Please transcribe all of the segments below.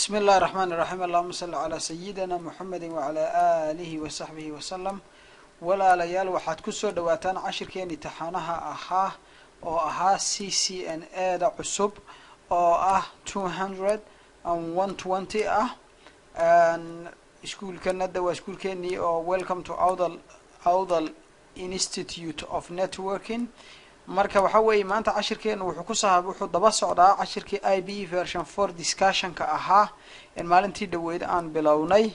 Bismi illahi raxmaan iraxiim. Allahuma salli calaa sayidina Muxamedi wacalaa aalihi wasaxbihi wasalam. Walaalayaal, waxaad kusoo dhawaataan cashirkeeni taxaanaha ahaa oo ahaa CCNA da cusub oo ah 200 and 120 ah. Iskuulkana de waa iskuulkeenii oo welcome to Awdal Institute of Networking. Marka waxa weeye, maanta cashirkeenu wuxuu ku sa wuxuu daba socdaa cashirkii IP version 4 discussionka ahaa in maalintii dhaweyd aan bilownay.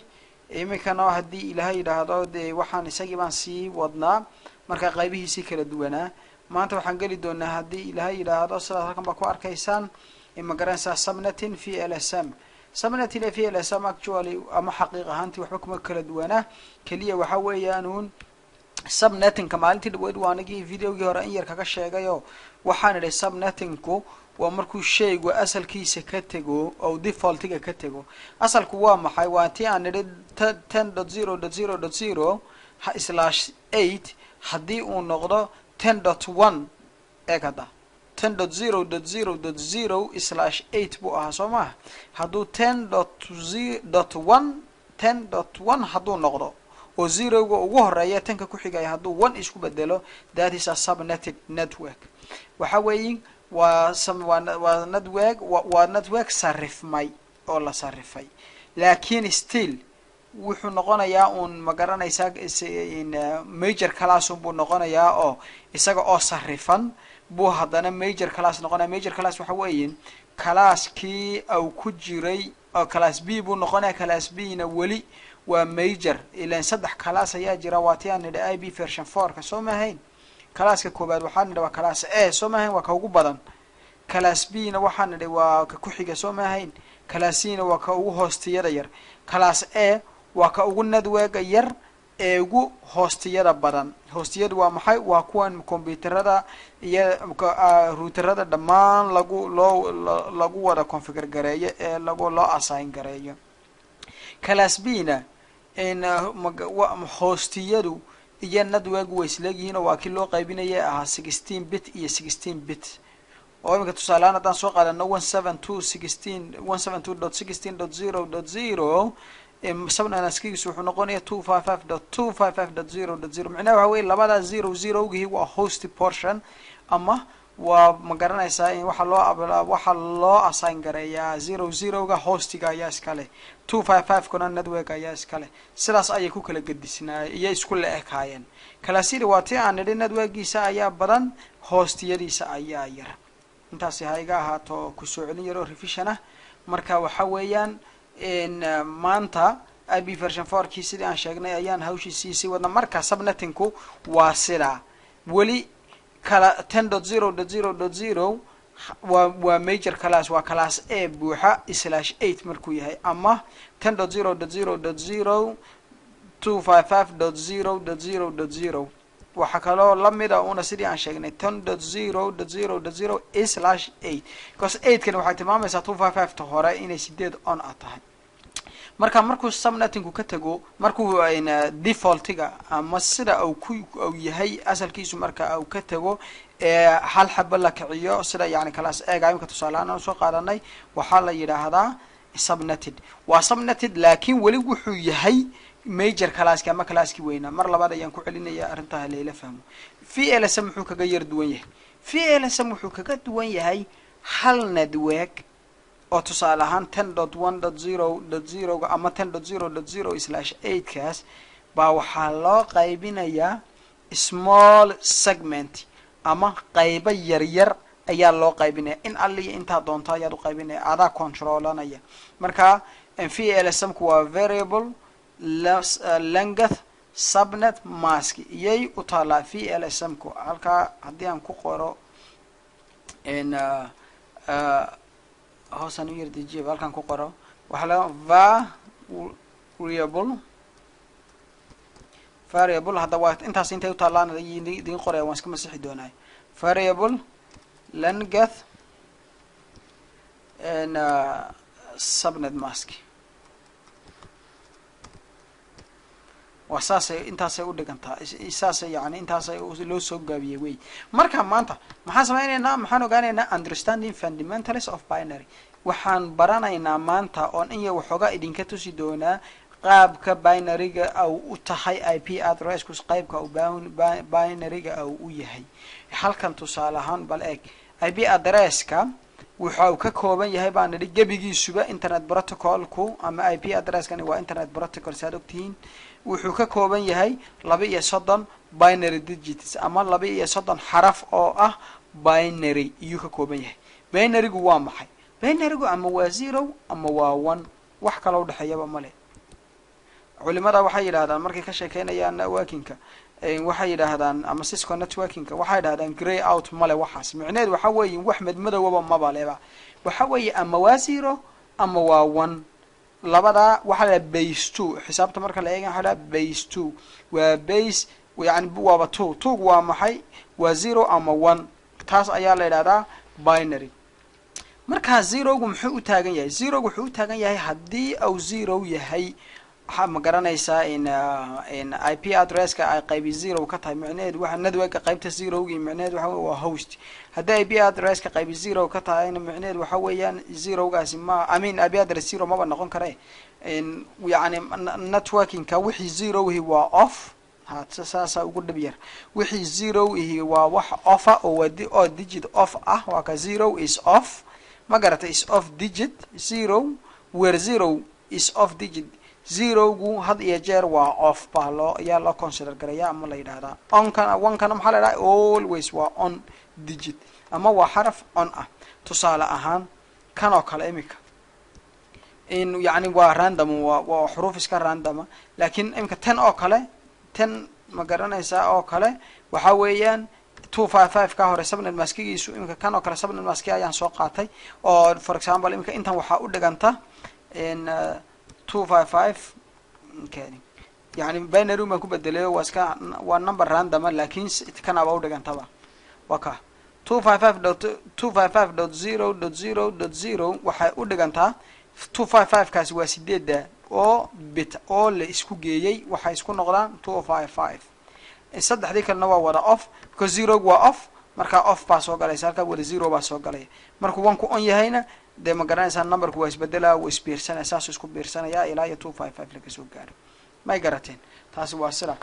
Iminkana, haddii Ilaahay yidhaahdo, dee waxaan isagii baan sii wadnaa marka qaybihiisii kala duwanaa. Maanta waxaan geli doonaa, haddii Ilaahay yidhaahdo, sidaas halkan baa ku arkaysaan, ma garanaysaa, subnetting VLSM. Subnetting ee VLSM actually ama xaqiiq ahaantii waxba kuma kala duwanaa. Keliya waxa weeyaan uun subnettingka maalintii dhaweyd waa anigii videogii hore in yar kaga sheegayoo waxaan idhi subnettingku waa markuu shaygu asalkiisa ka tego oo defaultiga ka tego. Asalku waa maxay? Waa tii aan nidhi 10.0.0.0/8 haddii uu noqdo 10.1. Eeg hadda, 10.0.0.0/8 buu ahaa, soo maha? Hadduu ten dot dot one, 10.1 hadduu noqdo oo zeroga ugu horeeya tenka ku xigaya hadduu one isku bedelo, that is a subnetted network. Waxa weeyi waa network, waa network sarifmay oo la sarifay, laakiin still wuxuu noqonayaa uun, ma garanaysaa, major class un buu noqonayaa, oo isaga oo sarifan buu haddana major class noqonaya. Major class waxa weeyi classkii au ku jiray oo class B buu noqonaya. Class B na weli waa major, ilan saddex class ayaa jira. Waa ti aan nidhi IP version 4-ka, soo maahayn? Classka koowaad waxaa nidhi waa class A, soo maahayn? Waa ka ugu badan. Class B na waxaa nidhi waa ka ku xiga, soo maahayn? Class C na waa ka ugu hostiyada yar. Class A waa ka ugu networka yar ee ugu hostiyada badan. Hostiyadu waa maxay? Waa kuwan computerada iyo routerada dhammaan lagu loo lagu wada configure gareeyo ee lagu loo assign gareeyo. Class B na hostiyadu iyo network way isleegyihiin oo waa kii loo qaybinaya ahaa 16 bit iyo 16 bit, oo iminka tusaalehaan haddaan soo qaadano 172 16 172.16.0.0, subnet maskigiisu wuxuu noqonaya 255.255.0.0. Micnaha waxa weye labadaa zero zerogihii waa host portion ama waa, ma garanaysaa, in waxaa loo assign gareeyaa zero zeroga hostiga ayaa iskale, 255 kuna network ayaa iskale. Sidaas ayay ku kala gedisnaay iyo isku la ekaayeen. Class C waa tii aan nidhi networkiisa ayaa badan, hostiyadiisa ayaa yar. Intaasi ha iga ahaato kusoo celin yar oo revision ah. Marka waxa weeyaan, maanta IP version 4 kii sidii aan sheegnay ayaan hawshiisii sii wadna. Marka subnettingku waa sidaa. Weli kala 10.0.0.0 waa major class, waa class A buuxa /8 markuu yahay, ama 10.0.0.0 255.0.0.0. Waxaa kaloo lamida una sidii aan sheegnay 10.0.0.0/8, because eight-kani waxay tilmaamaysaa 255 ta hore inay sideed on a tahay. Marka markuu subnettingku ka tago, markuu defaultiga ama sida uu ku uu yahay asalkiisu marka uu ka tago ee hal xaba la kiciyo, sida yani class A-ga imika tusaalehaan aan soo qaadanay, waxaa la yidhaahdaa subnetted. Waa subnetted, laakiin weli wuxuu yahay major classki ama classki weynaa. Mar labaad ayaan ku celinaya arrintaa layla fahmo. VLSM muxuu kaga yar duwan yahay? VLSM wuxuu kaga duwan yahay hal network oo tusaale ahaan 10.1.0.0-ga ama 10.0.0/8 kaas baa waxaa loo qaybinayaa small segment ama qaybo yaryar ayaa loo qaybinaya. In alliya intaa doonto ayaad u qaybinaya, adaa controlanaya. Marka VLSM ku waa variable length subnet mask iyay u taalaa VLSM ku. Halkaa haddii aan ku qoro, hoosaan u yar dejiya, halkaan ku qoro, waxaa la variable. Hadda waa intaas intay u taalaan idin qoraya, waan iska masixi doonaa. Variable length subnet mask waa saasay, intaasay udhigantaa, saasay yani intaasay loo soo gaabiyey wey. Marka maanta maxaan sameyneynaa? Maxaan ogaaneynaa? Understanding fundamentals of binary. Waxaan baranaynaa maanta oon in yar waxoogaa idinka tusi doonaa qaabka binaryga au u tahay IP addressku, qaybka u binaryga au u yahay. Halkan tusaale ahaan bal eeg, IP addresska wuxa uu ka kooban yahay baan nidhi gebigiisuba internet protocolku, ama IP addresskani waa internet protocol, saad ogtihiin. Wuxuu ka kooban yahay 32 binary digits ama 32 xaraf oo ah binary iyuu ka kooban yahay. Binarygu waa maxay? Binarygu ama waa zero ama waa one, wax kaloo udhexeeyaba male. Culimada waxay yidhahdaan markay ka sheekeynayaan networkingka, waxay yidhaahdaan, ama Cisco networkingka waxay yidhahdaan, grey out male. Waxaas micneheed waxa weeye wax madmadowaba mabaleba. Waxa weeye ama waa zero ama waa one. Labadaa waxaa la dhaha base two. Xisaabta marka la eega waxaa la dhaha base two, waa base, yani waaba two. Two waa maxay? Waa zero ama one. Taas ayaa la yidhahdaa binary. Markaa zerogu muxuu u taagan yahay? Zerogu wuxuu u taagan yahay haddii uu zero yahay, waxaa ma garanaysaa in IP addresska ay qaybi zero ka tahay, micnaheedu waxa networka qaybta zerogii micnaheedu waxa wey waa host. Haddii IP addresska qaybi zero ka tahayna, micnaheedu waxa weeyaan zerogaasi ma, I mean, IP address zero maba noqon kare. Yani networkingka wixii zero ihi waa off. Ha, saasaa ugu dhib yar. Wixii zero ihi waa wax offa oo waa oo digit off ah. Waa ka zero is off, ma garata? Is off digit zero, where zero is off digit. Zerogu had iyo jeer waa off baa loo ayaa loo consider garaya ama la yidhahdaa. Onkana, onekana maxaa la yidhahdaa? Always waa on digit ama waa xaraf on ah. Tusaale ahaan kan oo kale imika in yani waa random, waa xuruuf iska randoma. Laakiin imika ten oo kale, 10, ma garanaysaa, oo kale waxa weeyaan 255 ka hore subnet maskigiisu. Imika kan oo kale subnet maski ayaan soo qaatay oo, for example, imika intan waxaa u dhiganta in 255. Yani binary baan ku bedelayo, waa iska waa number randoma, laakin kanaba udhigantaba waa ka 255.255.0.0.0. Waxay u dhigantaa 255 kaasi waa sideedda oo bit oo la isku geeyey, waxay isku noqdaan 255. Saddexdii kalena waa wada off because zero waa off. Markaa off baa soo galaysa halkaa, wada zero baa soo galaya. Markuu one ku on yahayna, dee ma garanaysaa, numberku waa isbedelaa, wuu isbiirsanaya, saasuu isku biirsanaya ilaa iyo 255 laga soo gaaro. May garateen? Taasi waa sida.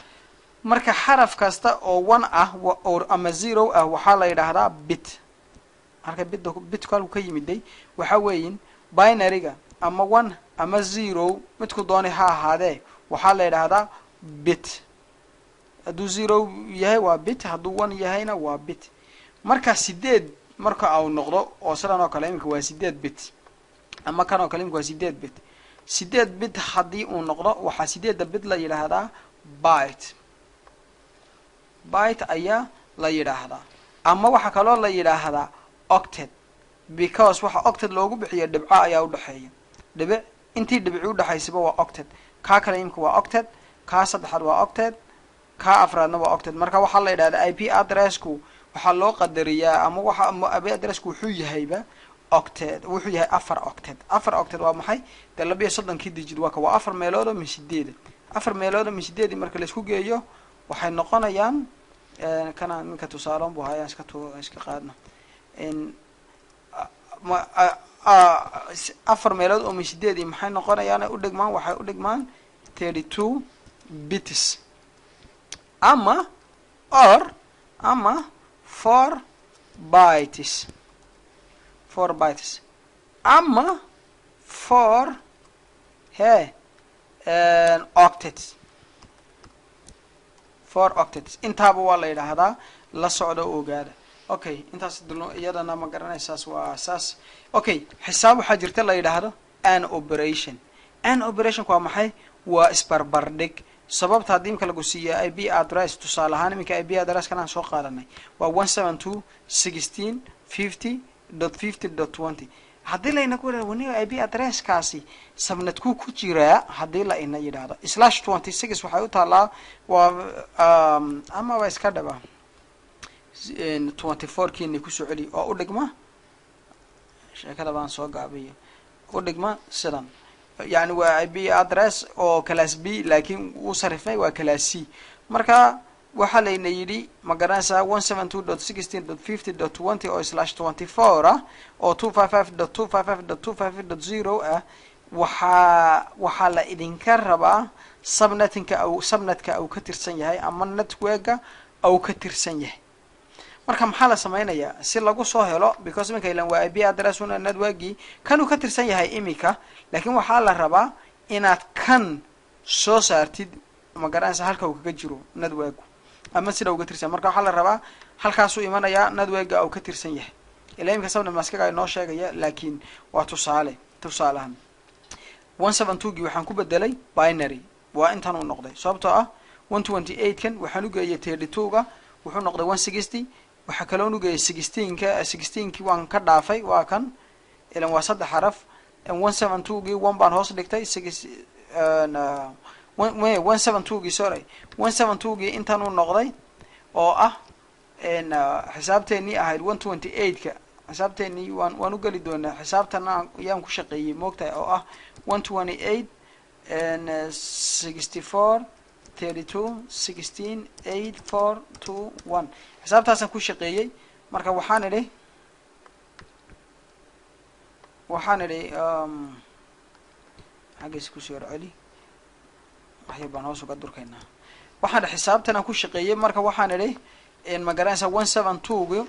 Marka xaraf kasta oo one ah oo ama zero ah waxaa la yidhaahdaa bit. Halka bit, bitku halku ka yimiday waxa weeyin binaryga ama one ama zero midku doonay ha ahaadee waxaa la yidhaahdaa bit. Hadduu zero yahay waa bit, hadduu one yahayna waa bit. Marka sideed marka au noqdo oo sidan oo kale iminka waa sideed bit, ama kan oo kale imika waa sideed bit. Sideed bit haddii uu noqdo, waxaa sideedda bit la yidhaahdaa byte. Byte ayaa la yidhaahdaa, ama waxaa kaloo la yidhaahdaa octet, because waxa octet loogu bixiya dhibco ayaa udhexeeya. Dhibic intii dhibici udhexaysaba waa octet. Kaa kale imika waa octet, kaa saddexaad waa octet, kaa afraadna waa octet. Marka waxaa la yidhahdaa IP addressku waxaa loo qadariyaa, ama waxa IP addressku wuxuu yahayba octet, wuxuu yahay afar octet. Afar octet waa maxay? Dee 32-kii digit waa ka, waa afar meelood oo min sideeda. Afar meelood oo min sideedi marka laisku geeyo waxay noqonayaan kana iminka tusaaloon bu hayaan iska tu iska qaadno ma afar meelood oo min sideedi maxay noqonayaan? U dhigmaan, waxay u dhigmaan 32 bits ama or ama 4 bytes, 4 bytes ama four he octets, 4 octets. Intaaba waa la yidhaahdaa. La socda, ogaada. Okay, intaas iyadana ma garanaysaas, waa saas. Okay, xisaab waxaa jirta la yidhaahdo and operation. And operationka waa maxay? Waa isbarbardhig. Sababta haddii imika lagu siiyo IP address, tusaale ahaan iminka IP address kan aan soo qaadanay waa 172.16.50.50.20. Haddii layna ku yidhahdo waniga IP addresskaasi subnetku ku jiraa, haddii la ina yidhaahdo /26 waxay u taalaa waa amaba iska dhaba 24 kiina kusoo celiy oo u dhigma, sheekada baan soo gaabiyo, u dhigma sidan. Yani waa IP address oo class B, laakiin uu sarifay waa class C. Marka Waxaa layna yidhi, ma garanaysaa, 172.16.50.20 oo /24 ah oo 255.255.255.0 ah. Waxaa la idinka rabaa subnetinka au subnetka uu ka tirsan yahay ama networka au ka tirsan yahay. Marka maxaa la sameynayaa si lagu soo helo? Because iminka ilan waa IP address una networkii kanuu ka tirsan yahay iminka, laakiin waxaa la rabaa inaad kan soo saartid, ma garanaysa, halka uu kaga jiro networku ama sida uga tirsan. Marka waxaa la rabaa halkaasuu imanayaa networka uu ka tirsan yahay. Ilaa iminka subnet maskaga inoo sheegaya, laakiin waa tusaale. Tusaalahan 172 gii waxaan ku bedelay binary, waa intan uu noqday, sababtoo ah 128 kan waxaan ugeeyay 32-ga, wuxuu noqday 160. Waxaa kaloon ugeeyay 16-ka, 16-kii waan ka dhaafay, waa kan, ilan waa saddex xaraf. 172 gii one baan hoos dhigtay, six 172 gii, sorry, 172 gii intan uu noqday oo ah xisaabteenii ahayd 128-ka. Xisaabteenii waan ugeli doonaa, xisaabtana yaan ku shaqeeyey, moogtahay, oo ah 128 64 32 16 8 4 2 1. Xisaabtaasaan ku shaqeeyey. Marka waxaan idhi xaggiisa kusoo celi, waxyar baan hoos uga durkaynaa. Waxaan xisaabtan aan ku shaqeeyey, marka waxaan idhi, ma garanaysaa, 172-gu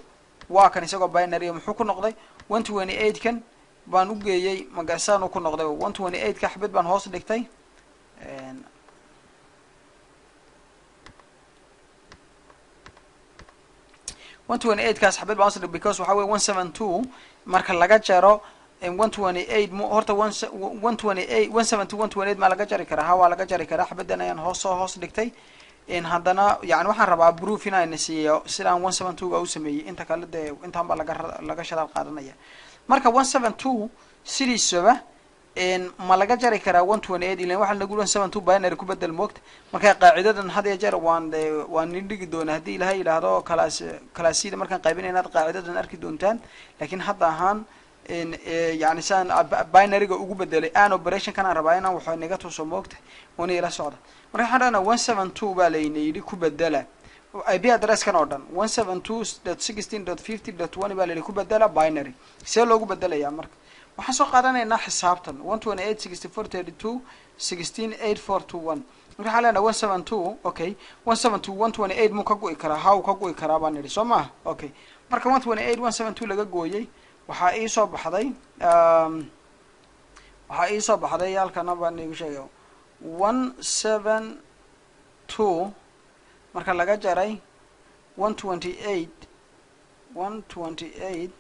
waa kan isagoo binary muxuu ku noqday? 128 kan baan u geeyey, magasaan ku noqday. 128 ka xabad baan hoos dhigtay. 128 kaas xabad baan hoos dhigtay because waxaa weye 172 marka laga jaro 128, m horta 128, 172 128 maa laga jari karaa? Ha, waa laga jari karaa. Xabaddan ayaan hoos soo hoos dhigtay. Haddana yani waxaan rabaa proof inayna siiyo sidaan 172 ga u sameeyey. Inta kale dee intaan baa laga shadaal qaadanaya. Marka 172 sidiisaba ma laga jari karaa 128? Ilan waxaa nagu 172 binary ku bedel, moogta. Marka qaacidadan had iyo jeer waan de waan nidhigi doonaa haddii Ilahay yidhaahdo class classida markaan qaybinay inaad qaacidadan arki doontaan. Laakiin hadda ahaan yani siaan binaryga ugu bedelay an operation kan aan rabaa inaan waxo naga tuso, moogta, una ila socda. Marka waxaan dhahnaa 172 baa layna yidhi ku bedela IP address kan oo dhan, 172.16.50.1 baa la yidhi ku bedela binary. See loogu bedelayaa? Marka waxaan soo qaadanaynaa xisaabtan 128 64 32 16 8 4 2 1. Marka waxaan leenahay 172, okay, 172 128 muu ka go'i karaa? Ha, uu ka go'i karaa baan nidhi, soo maha? Okay, marka 128 172 laga gooyey, waxaa iisoo baxday halkana baan igu sheegay 172 marka laga jaray 128, 128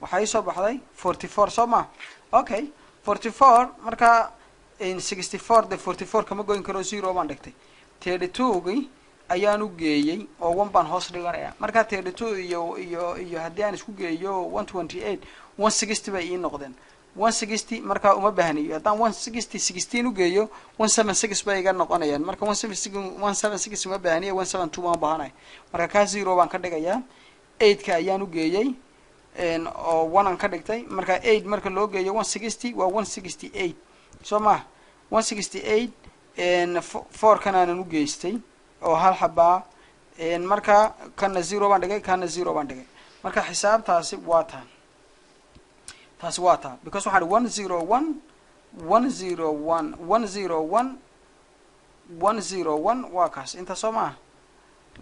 waxaa iisoo baxday 44, soo ma? Okay, 44. Marka 64 de 44 kama goyn karo, zero baan dhigtay. 32-gi ayaan u geeyey oo one baan hoos dhiganaya. Marka 32 iyo haddii aan isku geeyo 128, 160 bay ii noqdeen. 160 markaa uma baahniyo. Haddaan 160 16 ugeeyo, 176 bay iga noqonayaan. Marka 176, 176 uma baahniyo, 172 baan ubahanay. Marka kaa zero baan ka dhigayaa. Eight-ka ayaan ugeeyey oo one aan ka dhigtay. Marka eight marka loo geeyo 160 waa 168, soo maha? 168 four kan aanan ugeystay oo hal xabaa. Marka kana zero baan dhigay, kana zero baan dhigay. Marka xisaabtaasi waa taa, taasi waa taa, because waxaan 101 101 101 101 waa kaas inta, soo maaha?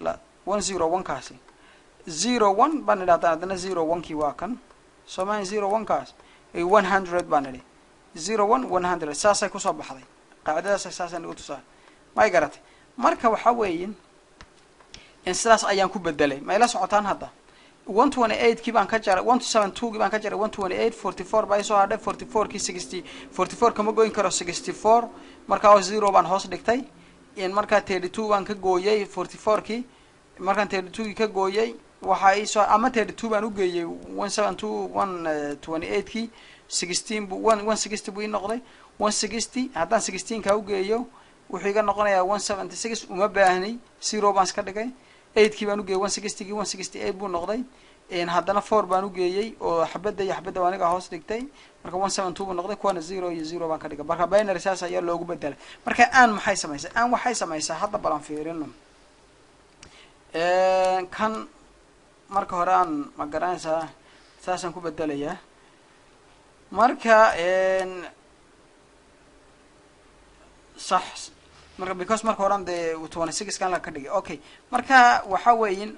La 101 kaasi 01 baan idhi. Haddana 01 kii waa kan, soo maaha? 01 kaas 100 baan idhi, 01 100, saasay kusoo baxday qaacidadaas, saasay nagu tusaa. May garatay? Marka waxaa weeye sidaas ayaan ku bedelay. Ma ila socotaan? Hadda 128 kii baan ka jaray, 172 kii baan ka jaray 128, 44 baa isoo hadhay. 44 kii 60 44 kama goyn karo 64, markaa zero baan hoos dhigtay. Markaa 32 baan ka gooyey 44 kii. Markaan 32 kii ka gooyey, waxaa iisoo ama 32 baan ugeeyey 172 128 kii, 16 bu one 160 buu ii noqday. 160 haddaan 16 kaa ugeeyo, wuxuu iga noqonayaa 176. Uma baahnay, zero baan iska dhigay. Eight kii baan ugeeyey 160 kii, 168 buu noqday. Haddana four baan ugeeyey oo xabadda iyo xabadda aniga hoos dhigtay. Marka 172 buu noqday, kuwana zero iyo zero baan ka dhigay. Marka binary saas ayaa loogu bedelay. Marka and maxay samaysaa? And waxay samaysaa, hadda balan fiirino. Kan marka hore aan, ma garanaysaa, saasaan ku bedelayaa. Marka sax, marka because marka horan dee 26 kan la ka dhigay. Okay, marka waxa weeyin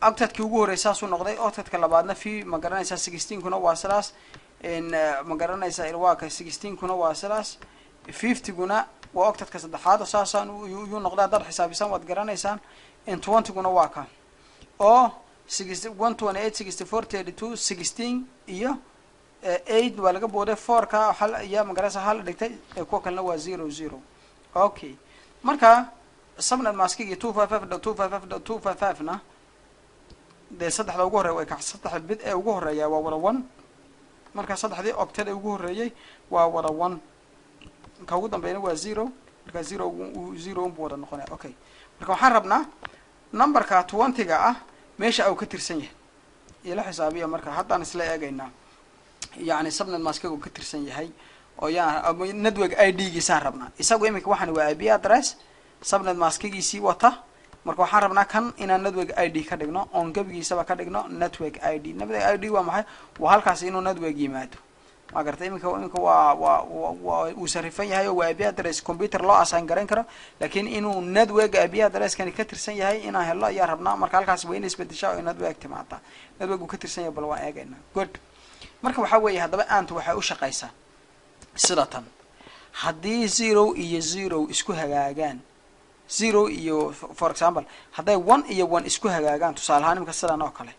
octetkii ugu horrey saasuu noqday. Octetka labaadna v, ma garanaysaa, 16 kuna waa sidaas, ma garanaysaa, waa ka 16 kuna waa sidaas, 50-guna waa octetka saddexaad oo saasaan yuu noqday. Haddaad xisaabisaan waad garanaysaan. 20-guna waa ka oo six 128, 64, 32, 16 iyo 8 waa laga booday, 4 ka hal iyo, ma garanaysaa, hal dhigtay, kuwa kalena waa 0 0. Okay, marka subnet maskigi 255.255.255 na dee saddexda ugu horreya way ka, saddexda bit ee ugu horreeya waa wada 1. Marka saddexdii octet ee ugu horreeyey waa wada 1, ka ugu dambeyna waa 0. Marka 0 0 unbu wada noqonaya. Okay, marka waxaan rabnaa numberka 20-ga ah meesha uu ka tirsan yahay. Ila xisaabiya. Marka haddaan isla eegaynaa, yacni subnet maskiga uu ka tirsan yahay oo yaa network ID giisaan rabnaa. Isagu iminka waxaan waa IP address subnet maskigiisii wata. Marka waxaan rabnaa kan inaan network ID ka dhigno, oon gebigiisaba ka dhigno network ID. Network ID waa maxay? Waa halkaas inuu network yimaado, ma garata? Iminka waa uu sarifan yahay oo waa IP address computer loo assign garayn karo, laakiin inuu network IP addresskani ka tirsan yahay inaan helno ayaa rabnaa. Marka halkaas waa inay isbedeshaa oo network timaada network uu ka tirsan yahay. Bal waan eegaynaa. Good. Marka waxaa weeye haddaba AND waxay u shaqaysaa sida tan: haddii 0 iyo 0 isku hagaagaan, 0 iyo, for example, hadday 1 iyo 1 isku hagaagaan, tusaale ahaan imika sidan oo kale,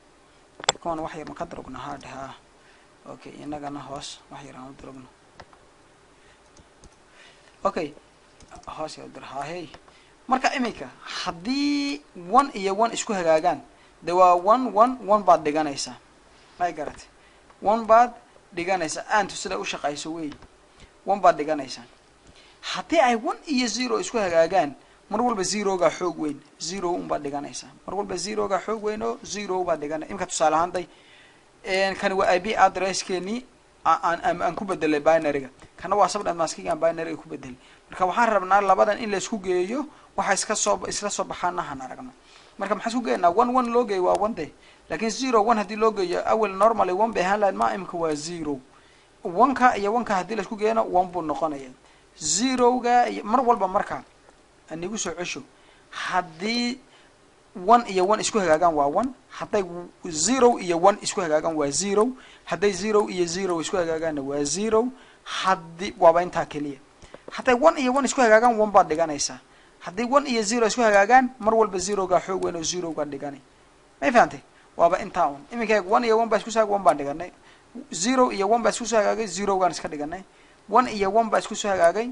kuwan wax yar ma ka darugna? Ha ha, okay, inagana hoos wax yar aan u darugno. Okay, hoos yar dir. Hahey, marka iminka haddii 1 iyo 1 isku hagaagaan, de waa 1 1 1 baad dhiganaysaa, may garatay? 1 baad dhiganaysaa. ANDtu sida u shaqayso wey, 1 baad dhiganaysaa. Haddii ay 1 iyo 0 isku hagaagaan, mar walba zerogaa xoog weyn, 0 un baad dhiganaysaa. Mar walba zerogaa xoog weyn oo 0 baad dhiganay. Imika tusaale ahaan day, kani waa IP addresskeenii aan ku bedelay binaryga, kana waa subnet maskiga aan binaryga ku bedelay. Marka waxaan rabnaa labadan in la isku geeyo, waxa iska soo isla soo baxaana han aragno. Marka maxaan isku geynaa? 1 1 loo geeyo waa 1 de, laakiin 0 1 haddii loo geeyo, awel normally 1 bay ahaan lahayd, ma imika waa 0. One-ka iyo one-ka haddii la isku geeyana 1 buu noqonaya. Zeroga iyo mar walba marka anigu soo cesho, haddii 1 iyo 1 isku hagaagaan waa 1, hadday 0 iyo 1 isku hagaagaan waa 0, hadday 0 iyo 0 isku hagaagaanna waa 0. Haddii waaba intaa keliya. Hadday 1 iyo 1 isku hagaagaan, 1 baad dhiganaysaa. Haddii 1 iyo 0 isku hagaagaan, mar walba zerogaa xoog weyn oo zerogaa dhiganay. May fahantay? Waaba intaa un. Iminka eeg, 1 iyo 1 baa isku soo hagaag, 1 baan dhiganay. 0 iyo 1 baa isku soo hagaagay, zerogaan iska dhiganay. 1 iyo 1 baa isku soo hagaagay,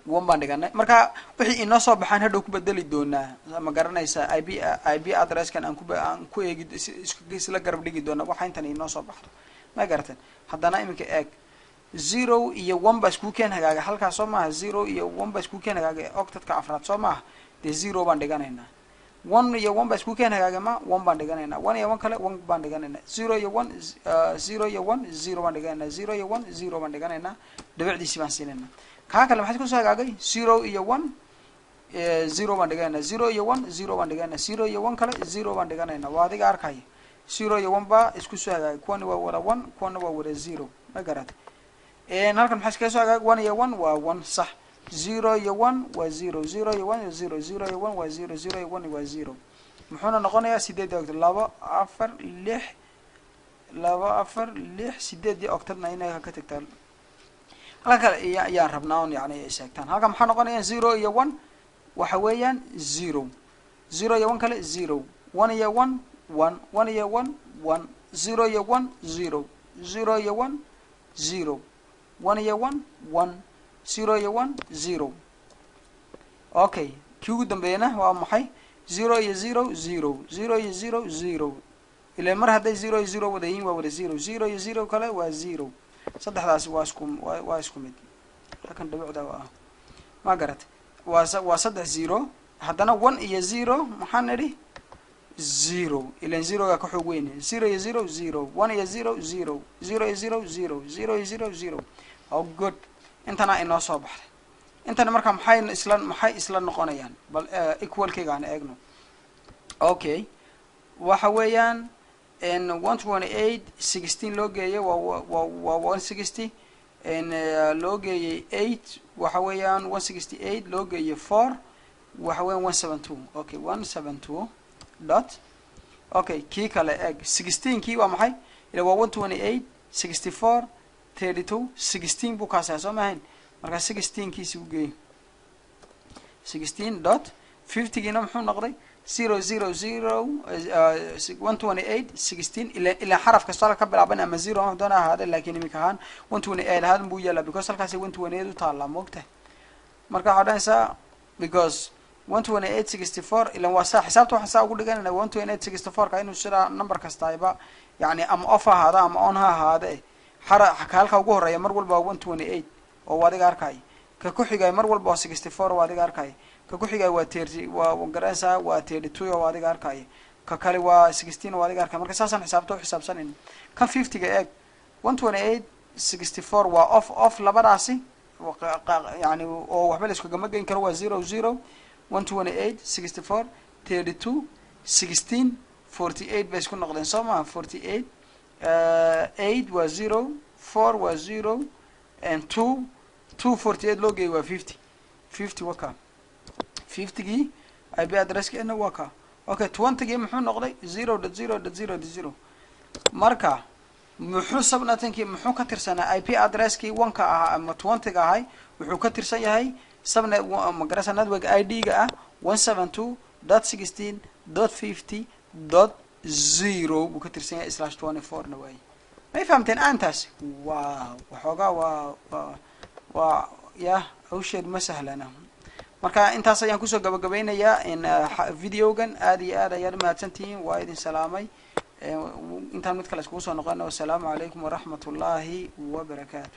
1 baan dhiganay. Marka wixii inoo soo baxaan hadhow ku bedeli doonaa, ma garanaysaa, IP addresskan aan ku eegi, isla garab dhigi doonaa waxa intan inoo soo baxdo, ma garatan? Haddana iminka eeg, 0 iyo 1 baa iskuu keen hagaaga halkaas, soo maaha? 0 iyo 1 baa iskuu keen hagaaga octetka afraad, soo maaha? Dee 0 baan dhiganaynaa. 1 iyo 1 baa iskuu keen hagaaga, ma 1 baan dhiganaynaa. 1 iyo 1 kale, 1 baan dhiganaynaa. 0 iyo 1, 0 iyo 1, 0 baan dhiganaynaa. 0 iyo 1, 0 baan dhiganaynaa, dhibicdiisi baan siinaynaa. Kaa kale maxaa kusoo hagaagay? 0 iyo 1, 0 baan dhiganaynaa. 0 iyo 1, 0 baan dhiganaynaa. 0 iyo 1 kale, 0 baan dhiganaynaa. Waa adiga arkaya, 0 iyo 1 baa isku soo hagaagay. Kuwani waa wada 1, kuwana waa wada 0, ma garatay? Halkan maxaa iskaga soo hagaagay? 1 iyo 1 waa 1, sax. 0 iyo 1 waa 0, 0 iyo 1 0, 0 iyo 1 waa 0, 0 iyo 1 waa 0. Muxuuna noqonayaa? Sideedii octet, labo, afar, lix, labo, afar, lix, sideedii octetna inay ka tagtaa. Halkan kale ayaan rabnaa on yani sheegtaan. Halkan maxaa noqonaya? 0 iyo 1 waxa weeyaan 0, 0 iyo 1 kale 0, 1 iyo 1 1, 1 iyo 1 1, 0 iyo 1 0, 0 iyo 1 0, 1 iyo 1 1, 0 iyo 1 0. Okay, kii ugu dambeeyana waa maxay? 0 iyo 0 0, 0 iyo 0 0. Ila mar hadday 0 iyo 0 wada yihiin waa wada 0. 0 iyo 0 kale waa 0. Saddexdaasi waa isku mid. Halkan dhibicda waa, ma garat? Waa saddex 0. Haddana 1 iyo 0 maxaa nidhi? 0, ilan zeroga ka xoog weyne. 0 iyo 0 0, 1 iyo 0 0, 0 iyo 0 0, 0 iyo 0 0. Oh, good. Intana inoo soo baxday. Intana marka maxay isla noqonayaan? Bal equalkayga aan eegno. Okay, waxa weeyaan 128 16 loo geeyay waa 160, loo geeyay 8 waxa weeyaan 168, loo geeyay 4 waxa weeyaan 172. Okay, 172 dot. Okay, kii kale eeg. 16 kii waa maxay? Ila waa 128 64 32 16 buu kaasaya, soo mahayn? Marka 16 kiisi u geeyay 16 dot. 50giina muxuu noqday? 0 0 0 128 16. Ilaa xaraf kasta halka ka bilaaban ama zero ama doona ahaade, laakiin imika ahaan 128 ahaan buu yaala, because halkaasi 128 u taallaa, moogtahay? Marka waxaa odhanaysaa, because 128 64, ilan waa saa xisaabta waxaan saa ugu dhiganayna 128 64 ka inuu sidaa number kastayba, yani ama off ha ahaada ama on ha ahaade, xara ka halka ugu horeeya mar walba waa 128 oo waa adiga arkay. Ka ku xigay mar walba waa 64 oo waa adiga arkay. Ka ku xigay waa 30, waa garanaysaa, waa 32 oo waa adiga arkay. Ka kale waa 16 oo waa adiga arkay. Marka saasaan xisaabta u xisaabsanayn. Kan 50-ga eeg. 128 64 waa off off labadaasi, yani oo waxba la iskugama geyn karo, waa 0 0 128 64 32 16 48 bay isku noqdeen, soo maha? 48, 8 waa 0, 4 waa 0 and 2 2. 48 loo geeyay waa 50. 50 waa ka 50gii IP addresskeena waa ka. Okay, 20gii muxuu noqday? 0 dot 0 dot 0 dot 0. Marka muxuu subnettinkii muxuu ka tirsanaa? IP addresskii one-ka ahaa ama 20-ga ahay wuxuu ka tirsan yahay subnet, magarasa, network ID-ga ah 172.16.50.0 buu ka tirsan yahay, /24 na waaye. May fahamteen aantaasi? Wow, waxoogaa waa yah, hawsheed ma sahlana. Marka intaas ayaan kusoo gabagabeynayaa in videogan. Aad iyo aad ayaad umahadsantihiin, waa idin salaamay. Intaan mid kale iskugu soo noqono, wasalaamu calaykum waraxmat ullaahi wabarakaatu.